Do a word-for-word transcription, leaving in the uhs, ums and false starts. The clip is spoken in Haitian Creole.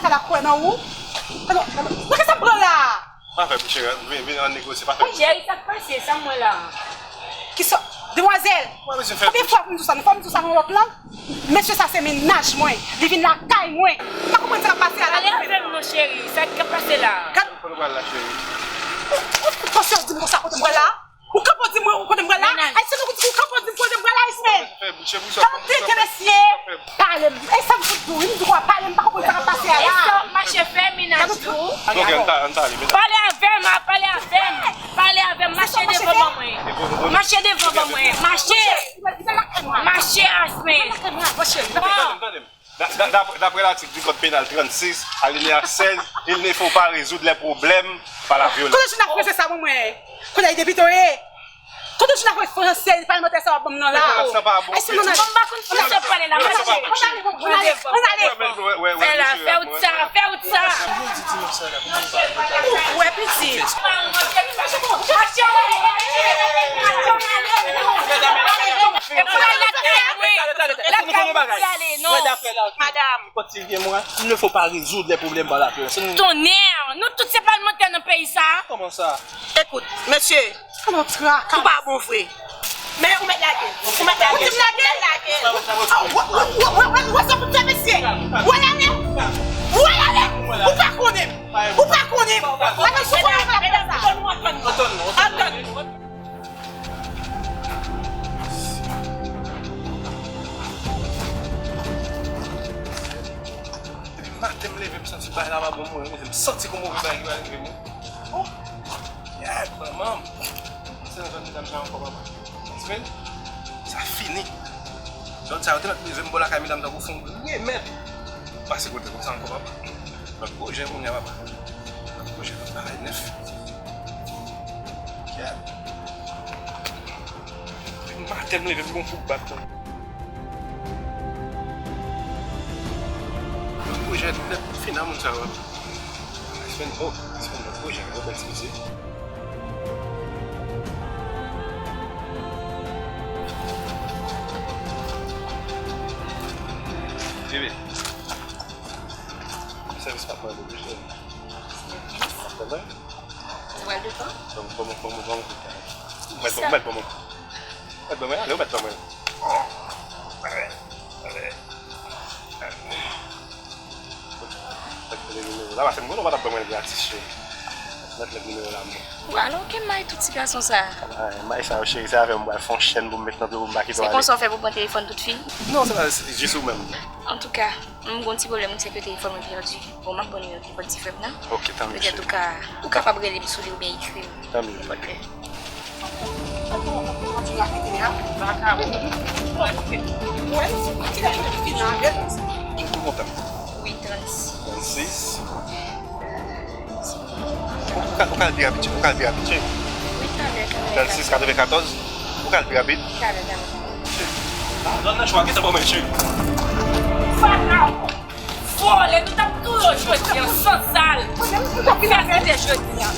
La kwè nan ou. Nan ki sa m pran la? Pa fè, cheri, vin, vin, ann negosye, pa fè. Cheri, sa k pase, sa m wè la? Kisa? Demwazèl, konbyen fwa pou m di w sa? Nou fò m di w sa nan lòt lang? Mesye sa se mennaj mwen. Li vin lakay mwen. M pa konprann sa k ap pase a la. Pale avè m non, cheri. Sa k ap pase la? Gad. Kote w pral la, cheri? Ou, ou, ou panse w di m konsa kote m pral la? Ou kanpe w di m kote m pral la? Ayisyen, nou di ou kanpe w di m kote m pral la, Ismaël. Tande, tande, mesye. Pale m. E sa m fout di w, wi, m di w pale m, pa konprann sa k ap pase a la. E sa w ap mache fè, mennaj ou? Ok, ann ta, ann ta ale, medam. Pale avè m, a, pale avè m. Pale avè m, mache devan ban mwen. Mache devan ban mwen, mache. Mache, Asmè. Tande m, tande m. Da- da- dap- Daprè latik di Kòd Penal trannsis, alineya sèz, il ne faut pas résoudre les problèmes par la violence. Kote jounal fransè sa ban mwen? Kote depite w ye? Kote jounal fransè palmantè sa w ap ban m nan la? Fransè pa bon. Èske nou nan... Bon, m pa konn fransè pale la, mache. Ann ale, ann ale. Fè la, fè wout sa, fè wout sa. Ou wè pitit. Madanm. Tonnè, nou tout se palmantè nan peyi sa. Kòman sa? Ekout, mesye, ou pa bon vre. Men ou mèt lage. Ou mèt lage. Ou di m lage? Lage. Ou wè sa pou fè, mesye? Ou ale? Ou ale? Ou pa konnen m. Ou pa konnen m. Lage sou konnen m. Antann nou, antann nou, antann nou. Depi maten m leve, m santi bagay la pa bon pou mwen, m santi gon move bagay ki pral rive m wi. Oh! Yèt, manman m! Se nan zòn medam sa ankò, papa. Sa fini. Zòn sa yo te mèt leve m bò lakay medam tankou fon remèd. Pase kote konsa ankò, papa. Lòt pwojè kounye a, papa. Lòt pwojè, lòt bagay nèf. Yèt. Depi maten m leve, m gon fou k bat nan. Lòt pwojè nèt fini a moun sa yo. Aspen, oh, Aspen, lòt pwojè, yo bèl ti mesye. Bebe. Sèvis pa pran de plis. Sèvis. Ou pral devan? Ban mwen, ban mwen, ban mwen, ban mwen. Ou mèt ban mwen, ou mèt ban mwen. Ou mèt ban mwen, ale, ou mèt ban mwen. Ale, ale. Mèt rele nimewo la, paske m konnen w pa t ap ban mwen l gratis, cheri. Mèt rele nimewo la, mwen. Bon, alò, ke may tout ti gason sa? Ay, may sa yo, cheri, se avè m w pral fè yon chèn pou m met nan do pou m pa kite w ale. Se konsa w fè pou pran telefòn tout fi? Non, se pa, se jis ou menm. Antouka, m gon ti pwoblèm, se ke telefòn mwen pèdi. Bon, m ap ban w nimewo telefòn ti frè m nan. Ok, tanmi, cheri. Petèt ou ka, ou kapab rele m sou li oubyen ekri m. Tanmi. Nenpòt lè. Ou kontan? Wi, trannsis. Trannsis. Ou ka, ou ka al pi rapid, cheri. Ou ka al pi rapid, cheri. Wi, talè, talè. Trannsis katrevenkatòz. Ou ka al pi rapid. Talè, talè. Zòn nan cho a, kisa w ban mwen, cheri? Vakabon! Vòlè, nou t ap touye w jodi a, sanzal. Fè zide jodi a.